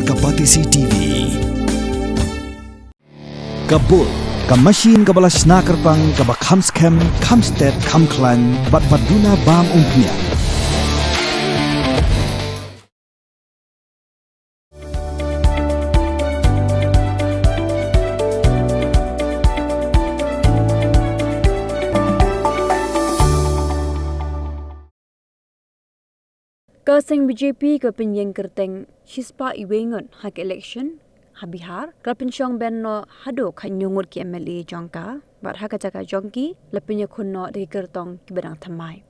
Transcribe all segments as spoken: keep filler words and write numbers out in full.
Ka Batesi T V. Ka bul, ka machine kaba la shna kyrpang, kaba kham skhem, kham stet, kham khlaiñ, bad ba duna bam umphniang. Ka seng B J P ka pynïeng kyrteng shispah iwei ngut ha ka election ha Bihar, ka la pynshong bein noh haduh khathynñiew ngut ki M L A jong ka, bad ha ka jaka jong ki la pynïakhun noh da ki kyrtong kiba dang thymmai.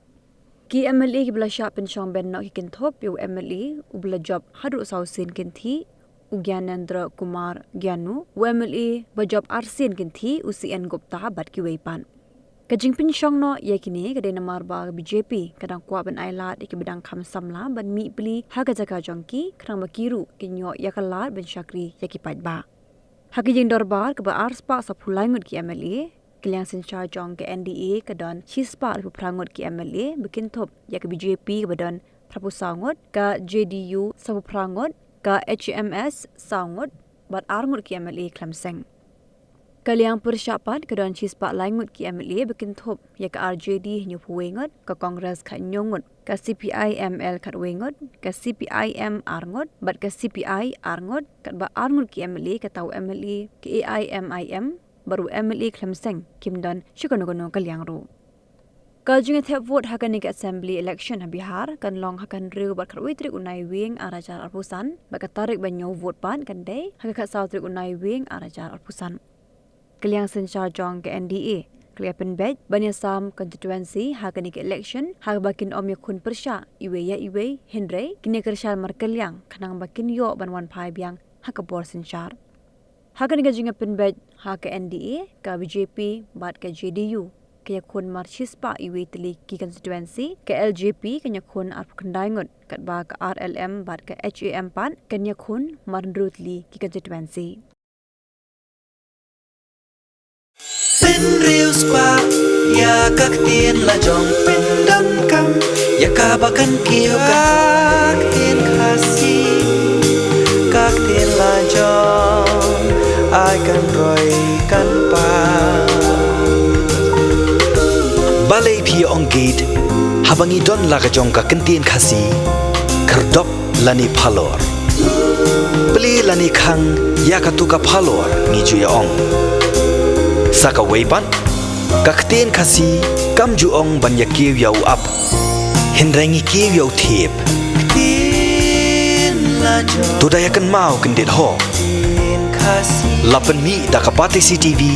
Ki M L A kiba la shah pynshong bein noh ki kynthup ïa u M L A uba la jop haduh saw sien kynthih, u Gyanendra Kumar Gyanu, u M L A ba jop ar sien kynthih, u C N Gupta, bad kiwei pat. Ka jingpynshong noh ïa kine ka dei namar ba B J P ka dang kwah ban ailad ïa kiba dang kham samla ban mih pli ha ka jaka jong ki, khnang ba ki ruh kin ïoh ïa ka lad ban shakri ïa ki paidbah. Ha ka jingdorbar kaba arspah sawphew lai ngut ki M L A, ka liang synshar jong ka N D A ka don shispah laiphew phra ngut ki M L A, ba kynthup ïa ka B J P kaba don phraphew saw ngut, ka J D U sawphew phra ngut, ka H A M S saw ngut, bad ar ngut ki M L A khlem seng. Ka liang pyrshah pat ka don shispah lai ngut ki M L A, ba kynthup ïa ka R J D hynñiewphew wei ngut, ka Congress khathynñiew ngut, ka C P I M L khatwei ngut, ka C P I M ar ngut, bad ka C P I ar ngut, katba ar ngut ki M L A, kata u M L A ka A I M I M, bad u M L A khlem seng, kim don sha kano kano ka liang ruh. Ka jingthep vote ha kane ka assembly election ha Bihar kan long ha ka hynriew bad khatwei tarik u Naiwieng ar hajar arphew san, bad ka tarik ban ïoh vote pat kan dei ha ka khatsaw tarik u Naiwieng ar hajar arphew san. Ka liang synshar jong ka N D A ka la ïa pynbeit ban ïasam constituency ha kane ka election, ha kaba kin ym ïakhun pyrshah iwei ïa iwei, hynrei kin ïa kyrshan markylliang khnang ba kin ïoh ban wan phai biang ha ka bor synshar. Ha kane ka jingïapynbeit ha ka N D A, ka B J P bad ka J D U ki ïakhun mar shispah iwei tylli ki constituency, ka L J P kan ïakhun arphew khyndai ngut, katba ka R L M bad ka H A M pat kan ïakhun mar hynriew tylli ki constituency. Pynriewspah ïa ka ktien la jong, pyndonkam ïa kaba kan kiew, ka ktien Khasi, ka ktien la jong, ai kan roi kan pang. Balei phi ong gate haba ngi don la ka jong ka ktien Khasi? Khyrdop lane phalor, plie lane khang ïa katu ka phalor, ngi ju ïa ong. Sa kawei pat, ka ktien Khasi kam ju ong ban ïa kiew ïa u ap, hynrei ngi kiew ïa u thiep. Ktien la jong. To da ïa kynmaw kyndit ho. Ktien Khasi. La pynmih da ka Batesi T V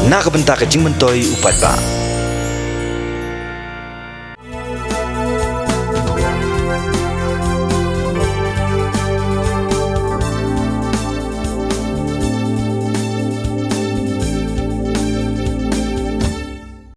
na ka bynta ka jingmyntoi u paidbah.